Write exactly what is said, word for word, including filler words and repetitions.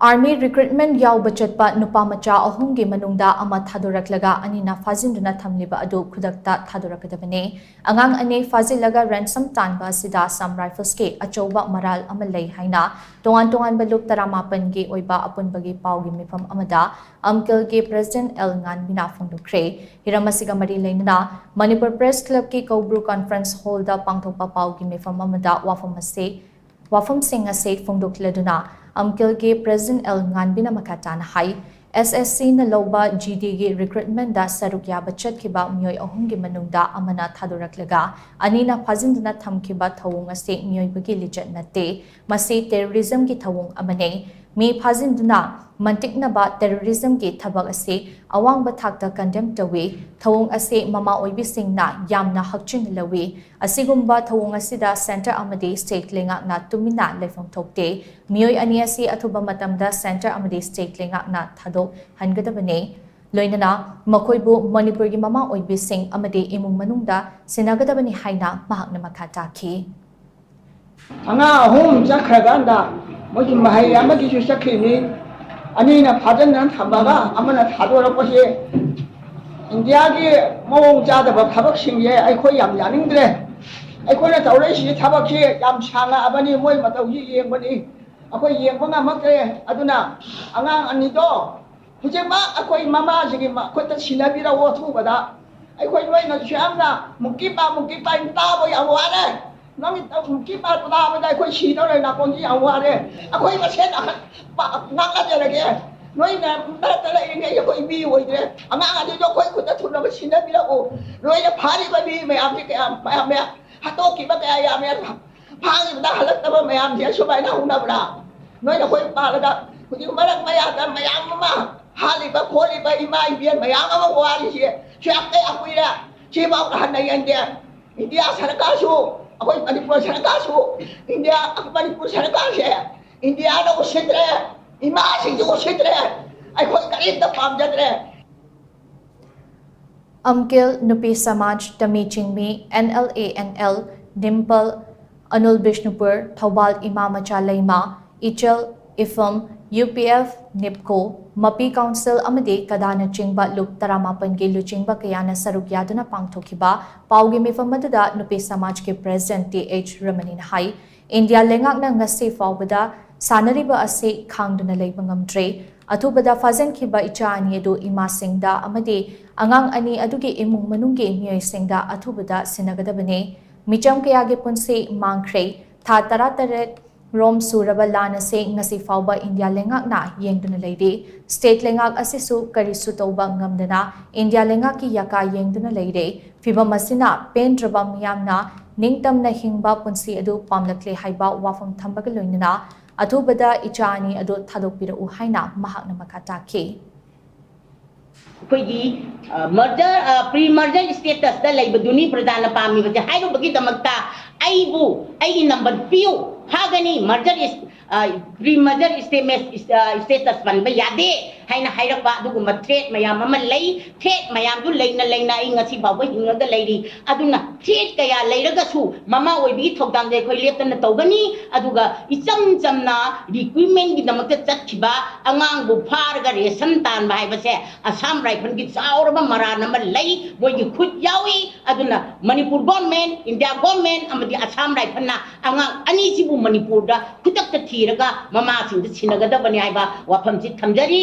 Army recruitment ꯌꯥꯎꯕ ꯆꯠꯄ ꯅꯨꯄꯥ ꯃꯆꯥ ꯑꯍꯨꯝꯒꯤ ꯃꯅꯨꯡꯗ ꯑꯃ ꯊꯥꯗꯣꯔꯛꯂꯒ ꯑꯅꯤꯅ ꯐꯥꯖꯤꯟꯗꯨꯅ ꯊꯝꯂꯤꯕ ꯑꯗꯨ ꯈꯨꯗꯛꯇ ꯊꯥꯗꯣꯔꯛꯀꯗꯕꯅꯤ꯫ ꯑꯉꯥꯡ ꯑꯅꯤ ꯐꯥꯖꯤꯜꯂꯒ ransom ꯇꯥꯟꯕ ꯑꯁꯤꯗ Assam Riflesꯀꯤ ꯑꯆꯧꯕ ꯃꯔꯥꯜ ꯑꯃ ꯂꯩ ꯍꯥꯏꯅ ꯇꯣꯉꯥꯟ ꯇꯣꯉꯥꯟꯕ ꯂꯨꯞ ꯇꯔꯥꯃꯥꯄꯟꯒꯤ ꯑꯣꯏꯕ ꯑꯄꯨꯟꯕꯒꯤ ꯄꯥꯎꯒꯤ ꯃꯤꯐꯝ ꯑꯃꯗ ꯑꯝꯀꯤꯜꯒꯤ President ꯑꯦꯜ ꯉꯥꯟꯕꯤꯅ ꯐꯣꯡꯗꯣꯛꯈ꯭ꯔꯦ꯫ ꯍꯤꯔꯝ ꯑꯁꯤꯒ ꯃꯔꯤ ꯂꯩꯅꯅ ꯃꯅꯤꯄꯨꯔ Press Clubꯀꯤ ꯀꯧꯕ꯭ꯔꯨ conference hallꯗ ꯄꯥꯡꯊꯣꯛꯄ ꯄꯥꯎꯒꯤ ꯃꯤꯐꯝ ꯑꯃꯗ ꯋꯥꯐꯝ ꯑꯁꯤ ꯋꯥꯐꯝꯁꯤꯡ ꯑꯁꯤ ꯐꯣꯡꯗꯣꯛꯂꯗꯨꯅ ꯑꯝꯀꯤꯜꯒꯤ President ꯑꯦꯜ ꯉꯥꯟꯕꯤꯅ ꯃꯈꯥ ꯇꯥꯅ ꯍꯥꯏ, SSCꯅ ꯂꯧꯕ GDꯒꯤ recruitmentꯗ ꯁꯔꯨꯛ ꯌꯥꯕ ꯆꯠꯈꯤꯕ ꯃꯤꯑꯣꯏ ꯑꯍꯨꯝꯒꯤ ꯃꯅꯨꯡꯗ ꯑꯃꯅ ꯊꯥꯗꯣꯔꯛꯂꯒ ꯑꯅꯤꯅ ꯐꯥꯖꯤꯟꯗꯨꯅ ꯊꯝꯈꯤꯕ ꯊꯧꯑꯣꯡ ꯑꯁꯤ ꯃꯤꯑꯣꯏꯕꯒꯤ ꯂꯤꯆꯠ ꯅꯠꯇꯦ, ꯃꯁꯤ terrorismꯒꯤ ꯊꯧꯑꯣꯡ ꯑꯃꯅꯤ꯫ ꯃꯤ ꯐꯥꯖꯤꯟꯗꯨꯅ ꯃꯟꯇꯤꯛꯅꯕ terrorismꯒꯤ ꯊꯕꯛ ꯑꯁꯤ ꯑꯋꯥꯡꯕ ꯊꯥꯛꯇ condemn ꯇꯧꯏ꯫ ꯊꯧꯑꯣꯡ ꯑꯁꯤ ꯃꯃꯥ ꯑꯣꯏꯕꯤꯁꯤꯡꯅ ꯌꯥꯝꯅ ꯍꯛꯆꯤꯟꯅ ꯂꯧꯏ꯫ ꯑꯁꯤꯒꯨꯝꯕ ꯊꯧꯑꯣꯡ ꯑꯁꯤꯗ centre ꯑꯃꯗꯤ state ꯂꯩꯉꯥꯛꯅ ꯇꯨꯃꯤꯟꯅ ꯂꯩꯐꯝ ꯊꯣꯛꯇꯦ꯫ ꯃꯤꯑꯣꯏ ꯑꯅꯤ ꯑꯁꯤ ꯑꯊꯨꯕ ꯃꯇꯝꯗ centre ꯑꯃꯗꯤ state ꯂꯩꯉꯥꯛꯅ ꯊꯥꯗꯣꯛꯍꯟꯒꯗꯕꯅꯤ꯫ ꯂꯣꯏꯅꯅ ꯃꯈꯣꯏꯕꯨ ꯃꯅꯤꯄꯨꯔꯒꯤ ꯃꯃꯥ ꯑꯣꯏꯕꯤꯁꯤꯡ ꯑꯃꯗꯤ ꯏꯃꯨꯡ ꯃꯅꯨꯡꯗ ꯁꯤꯟꯅꯒꯗꯕꯅꯤ ꯍꯥꯏꯅ ꯃꯍꯥꯛꯅ ꯃꯈꯥ ꯇꯥꯈꯤ꯫ ꯑꯉꯥꯡ ꯑꯍꯨꯝ ꯆꯠꯈ꯭ꯔꯀꯥꯟꯗ ꯃꯣꯏꯒꯤ ꯃꯍꯩ ꯑꯃꯒꯤꯁꯨ ꯆꯠꯈꯤꯅꯤ, ꯑꯅꯤꯅ ꯐꯥꯖꯤꯟꯗꯅ ꯊꯝꯃꯒ ꯑꯃꯅ ꯊꯥꯗꯣꯔꯛꯄꯁꯦ ꯏꯟꯗꯤꯌꯥꯒꯤ ꯃꯑꯣꯡ ꯆꯥꯗꯕ ꯊꯕꯛꯁꯤꯡꯁꯦ ꯑꯩꯈꯣꯏ ꯌꯥꯝ ꯌꯥꯅꯤꯡꯗ꯭ꯔꯦ꯫ ꯑꯩꯈꯣꯏꯅ ꯇꯧꯔꯛꯏꯁꯤ ꯊꯕꯛꯁꯤ ꯌꯥꯝ ꯁꯥꯡꯉꯛꯑꯕꯅꯤ, ꯃꯣꯏ ꯃꯇꯧꯁꯤ ꯌꯦꯡꯕꯅꯤ, ꯑꯩꯈꯣꯏ ꯌꯦꯡꯕ ꯉꯝꯃꯛꯇ꯭ꯔꯦ꯫ ꯑꯗꯨꯅ ꯑꯉꯥꯡ ꯑꯅꯤꯗꯣ ꯍꯧꯖꯤꯛꯃꯛ ꯑꯩꯈꯣꯏ ꯃꯃꯥꯁꯤꯒꯤ ꯃꯈꯨꯠꯇ ꯁꯤꯟꯅꯕꯤꯔꯛꯑꯣ ꯑꯊꯨꯕꯗ꯫ ꯑꯩꯈꯣꯏ ꯅꯣꯏꯅꯁꯨ ꯌꯥꯝꯅ ꯃꯨꯛꯀꯤ ꯄꯥ ꯃꯨꯛꯀꯤ ꯄꯥ ꯇꯥꯕ ꯌꯥꯝ ꯋꯥꯔꯦ꯫ ꯅꯪꯒꯤ ꯃꯨꯛꯀꯤ ꯄꯥ ꯇꯥꯕꯗ ꯑꯩꯈꯣꯏ ꯁꯤꯗꯧꯔꯦ, ꯅꯥꯀꯣꯡꯁꯤ ꯌꯥꯝ ꯋꯥꯔꯦ꯫ ꯑꯩꯈꯣꯏ ꯃꯁꯦꯟ ꯑꯍꯟ ꯄꯥ-, ꯉꯥꯡꯅꯖꯔꯒꯦ꯫ ꯅꯣꯏꯅ ꯃꯔꯛꯇ ꯂꯩꯔꯤꯉꯩ ꯑꯩꯈꯣꯏ ꯃꯤ ꯑꯣꯏꯗ꯭ꯔꯦ꯫ ꯑꯉꯥꯡ ꯑꯗꯨꯁꯨ ꯑꯩꯈꯣꯏ ꯈꯨꯠꯇ ꯊꯨꯅꯕ ꯁꯤꯟꯅꯕꯤꯔꯛꯎ꯫ ꯅꯣꯏꯅ ꯐꯥꯔꯤꯕ ꯃꯤ ꯃꯌꯥꯝꯁꯤ ꯀꯌꯥꯝ ꯃꯌꯥꯝ ꯃꯌꯥꯝ ꯍꯥꯠꯇꯣꯛꯈꯤꯕ ꯀꯌꯥ ꯌꯥꯝꯃꯦ꯫ ꯐꯥꯈꯤꯕꯗ ꯍꯜꯂꯛꯇꯕ ꯃꯌꯥꯝꯁꯦ ꯁꯨꯃꯥꯏꯅ ꯍꯧꯅꯕ꯭ꯔꯥ? ꯅꯣꯏꯅ ꯑꯩꯈꯣꯏ ꯄꯥꯜꯂꯒ ꯍꯧꯖꯤꯛ ꯃꯔꯛ ꯃꯌꯥꯗ ꯃꯌꯥꯝ ꯑꯃ ꯍꯥꯠꯂꯤꯕ ꯈꯣꯠꯂꯤꯕ ꯏꯃꯥ ꯏꯕꯦꯟ ꯃꯌꯥꯝ ꯑꯃ ꯋꯥꯔꯤꯁꯦ ꯁꯤ ꯌꯥꯝ ꯀꯌꯥ ꯀꯨꯏꯔꯦ꯫ ꯁꯤꯐꯥꯎ ꯍꯟꯅ ꯌꯦꯡꯗꯦ꯫ ꯏꯟꯗꯤꯌꯥ ꯁꯔꯀꯥꯔꯁꯨ, ꯑꯩꯈꯣꯏ ꯃꯅꯤꯄꯨꯔ ꯁꯔꯀꯥꯔꯁꯨ, ꯏꯟꯗꯤꯌꯥ, ꯃꯅꯤꯄꯨꯔ ꯁꯔꯀꯥꯔꯁꯦ ꯏꯟꯗꯤꯌꯥꯅ ꯎꯁꯤꯠꯇ꯭ꯔꯦ, ꯏꯃꯥꯁꯤꯡꯁꯨ ꯎꯁꯤꯠꯇ꯭ꯔꯦ꯫ ꯑꯩꯈꯣꯏ ꯀꯔꯤꯝꯇ ꯄꯥꯝꯖꯗ꯭ꯔꯦ꯫ ꯑꯝꯀꯤꯜ, ꯅꯨꯄꯤ ꯁꯃꯥꯖ, ꯇꯃꯤ ꯆꯤꯡꯃꯤ, NLA NL, ꯗꯤꯝꯄꯜ, ꯑꯅꯨꯜ ꯕꯤꯁꯅꯨꯄꯨꯔ, ꯊꯧꯕꯥꯜ ꯏꯃꯥ ꯃꯆꯥ ꯂꯩꯃ, ꯏꯆꯜ, ꯏꯐꯝ, ꯌꯨ ꯄꯤ ꯑꯦꯐ, ꯅꯤꯞꯀꯣ, ꯃꯄꯤ ꯀꯥꯎꯟꯁꯤꯜ ꯑꯃꯗꯤ ꯀꯗꯥꯅꯆꯤꯡꯕ ꯂꯨꯞ ꯇꯔꯥꯃꯥꯄꯟꯒꯤ ꯂꯨꯆꯤꯡꯕ ꯀꯌꯥꯅ ꯁꯔꯨꯛ ꯌꯥꯗꯨꯅ ꯄꯥꯡꯊꯣꯛꯈꯤꯕ ꯄꯥꯎꯒꯤ ꯃꯤꯐꯝ ꯑꯗꯨꯗ ꯅꯨꯄꯤ ꯁꯃꯥꯖꯀꯤ ꯄ꯭ꯔꯦꯁꯤꯗꯦꯟꯠ ꯇꯤ ꯑꯩꯆ ꯔꯃꯅꯤꯅ ꯍꯥꯏ, ꯏꯟꯗꯤꯌꯥ ꯂꯩꯉꯥꯛꯅ ꯉꯁꯤ ꯐꯥꯎꯕꯗ ꯁꯥꯟꯅꯔꯤꯕ ꯑꯁꯤ ꯈꯥꯡꯗꯨꯅ ꯂꯩꯕ ꯉꯝꯗ꯭ꯔꯦ꯫ ꯑꯊꯨꯕꯗ ꯐꯥꯖꯤꯟꯈꯤꯕ ꯏꯆꯥ ꯑꯅꯤ ꯑꯗꯨ ꯏꯃꯥꯁꯤꯡꯗ ꯑꯃꯗꯤ ꯑꯉꯥꯡ ꯑꯅꯤ ꯑꯗꯨꯒꯤ ꯏꯃꯨꯡ ꯃꯅꯨꯡꯒꯤ ꯃꯤꯑꯣꯏꯁꯤꯡꯗ ꯑꯊꯨꯕꯗ ꯁꯤꯟꯅꯒꯗꯕꯅꯤ꯫ ꯃꯤꯆꯝ ꯀꯌꯥꯒꯤ ꯄꯨꯟꯁꯤ ꯃꯥꯡꯈ꯭ꯔꯦ꯫ ꯊꯥ ꯇꯔꯥꯇꯔꯦꯠ ꯔꯣꯝ ꯁꯨꯔꯕ ꯂꯥꯟ ꯑꯁꯤ ꯉꯁꯤ ꯐꯥꯎꯕ ꯏꯟꯗꯤꯌꯥ ꯂꯩꯉꯥꯛꯅ ꯌꯦꯡꯗꯨꯅ ꯂꯩꯔꯤ꯫ ꯁ꯭ꯇꯦꯠ ꯂꯩꯉꯥꯛ ꯑꯁꯤꯁꯨ ꯀꯔꯤꯁꯨ ꯇꯧꯕ ꯉꯝꯗꯅ ꯏꯟꯗꯤꯌꯥ ꯂꯩꯉꯥꯛꯀꯤ ꯌꯥꯀꯥ ꯌꯦꯡꯗꯨꯅ ꯂꯩꯔꯦ꯫ ꯐꯤꯚꯝ ꯑꯁꯤꯅ ꯄꯦꯟꯗ꯭ꯔꯕ ꯃꯤꯌꯥꯝꯅ ꯅꯤꯡꯇꯝꯅ ꯍꯤꯡꯕ ꯄꯨꯟꯁꯤ ꯑꯗꯨ ꯄꯥꯝꯂꯛꯂꯦ ꯍꯥꯏꯕ ꯋꯥꯐꯝ ꯊꯝꯕꯒ ꯂꯣꯏꯅꯅ ꯑꯊꯨꯕꯗ ꯏꯆꯥ ꯑꯅꯤ ꯑꯗꯨ ꯊꯥꯗꯣꯛꯄꯤꯔꯛꯎ ꯍꯥꯏꯅ ꯃꯍꯥꯛꯅ ꯃꯈꯥ ꯇꯥꯈꯤ꯫ ꯑꯩꯈꯣꯏꯒꯤ ꯃꯔꯗꯔ, ꯄ꯭ꯔꯤ ꯃꯔꯗꯔ ꯁ꯭ꯇꯦꯇꯁꯇ ꯂꯩꯕꯗꯨꯅꯤ ꯄ꯭ꯔꯖꯥꯅ ꯄꯥꯝꯃꯤꯕꯁꯦ꯫ ꯍꯥꯏꯔꯨꯕꯒꯤꯗꯃꯛꯇ ꯑꯩꯕꯨ ꯑꯩꯒꯤ ꯅꯝꯕꯔ ꯄꯤꯌꯨ ꯍꯥꯏꯒꯅꯤ, ꯃꯔꯗꯔ, ꯄ꯭ꯔꯤ ꯃꯔꯗꯔ ꯁ꯭ꯇꯦꯇꯁ ꯄꯟꯕ ꯌꯥꯗꯦ ꯍꯥꯏꯅ ꯍꯥꯏꯔꯛꯄ ꯑꯗꯨꯒꯨꯝꯕ ꯊ꯭ꯔꯦꯠ ꯃꯌꯥꯝ ꯑꯃ ꯂꯩ꯫ ꯊ꯭ꯔꯦꯠ ꯃꯌꯥꯝꯗꯨ ꯂꯩꯅ ꯂꯩꯅ ꯑꯩ ꯉꯁꯤ ꯐꯥꯎꯕ ꯍꯤꯡꯉꯒ ꯂꯩꯔꯤ꯫ ꯑꯗꯨꯅ ꯊ꯭ꯔꯦꯠ ꯀꯌꯥ ꯂꯩꯔꯒꯁꯨ ꯃꯃꯥ ꯑꯣꯏꯕꯒꯤ ꯊꯧꯗꯥꯡꯁꯦ ꯑꯩꯈꯣꯏ ꯂꯦꯞꯇꯅ ꯇꯧꯒꯅꯤ꯫ ꯑꯗꯨꯒ ꯏꯆꯝ ꯆꯝꯅ ꯔꯤꯀ꯭ꯔꯨꯠꯃꯦꯟꯒꯤꯗꯃꯛꯇ ꯆꯠꯈꯤꯕ ꯑꯉꯥꯡꯕꯨ ꯐꯥꯔꯒ ꯔꯦꯁꯟ ꯇꯥꯟꯕ ꯍꯥꯏꯕꯁꯦ ꯑꯁꯥꯝ ꯔꯥꯏꯐꯜꯒꯤ ꯆꯥꯎꯔꯕ ꯃꯔꯥꯟ ꯑꯃ ꯂꯩ, ꯃꯣꯏꯒꯤ ꯈꯨꯠ ꯌꯥꯎꯏ꯫ ꯑꯗꯨꯅ ꯃꯅꯤꯄꯨꯔ ꯒꯣꯔꯃꯦꯟ, ꯏꯟꯗꯤꯌꯥ ꯒꯣꯔꯃꯦꯟ ꯑꯃꯗꯤ ꯑꯁꯥꯝ ꯔꯥꯏꯐꯜꯅ ꯑꯉꯥꯡ ꯑꯅꯤꯁꯤꯕꯨ ꯃꯅꯤꯄꯨꯔꯗ ꯈꯨꯗꯛꯇ ꯊꯤꯔꯒ ꯃꯃꯥꯁꯤꯡꯗ ꯁꯤꯟꯅꯒꯗꯕꯅꯤ ꯍꯥꯏꯕ ꯋꯥꯐꯝꯁꯤ ꯊꯝꯖꯔꯤ꯫